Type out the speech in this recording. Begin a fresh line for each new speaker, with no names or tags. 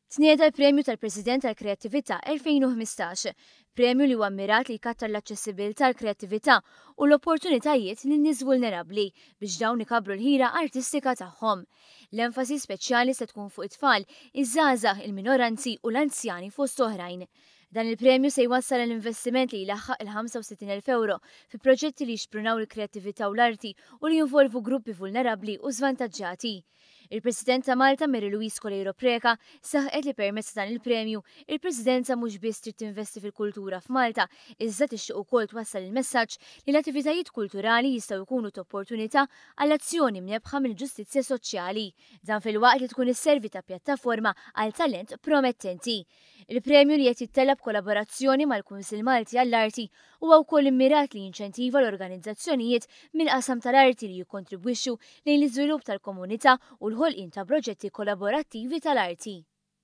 Tnieda l-Premju tal-President għall-Kreattività 2015, premju li huwa mmirat li jkattar l-aċċessibilità għall-kreattività u l-opportunitajiet lil nies vulnerabbli biex dawn ikabbru l-ħila artistika tagħhom. L-enfasi speċjali se tkun fuq it-tfal, iż-żgħażagħ, il-minoranzi u l-anzjani fost oħrajn. Dan il-premju se jwassal għal investiment li jlaħħaq il-65,000 ewro fi proġetti li jixprunaw il-kreattività u l-arti u li jinvolvu gruppi vulnerabbli u żvantaġġati. Il-President ta' Malta Mary Louise Coleiro Preca saħqet li permezz ta' dan il-premju, il-Presidenza mhux biss trid tinvesti fil-kultura f'Malta, iżda tixtieq ukoll twassal il-messaġġ li l-attivitajiet kulturali jistgħu jkunu ta' opportunità għall-azzjoni mnebbħa mill-ġustizzja soċjali. Dan filwaqt li tkun isservi ta' pjattaforma għal talent promettenti. Il-premju li qed jittella' b'kollaborazzjoni mal-Kunsill Malti għall-Arti huwa wkoll immirat li jinċentiva l-organizzazzjonijiet mill-qasam tal-arti li jikkontribwixxu lejn l-iżvilupp tal-komunità u l-ħolqien ta' proġetti kollaborattivi tal-arti.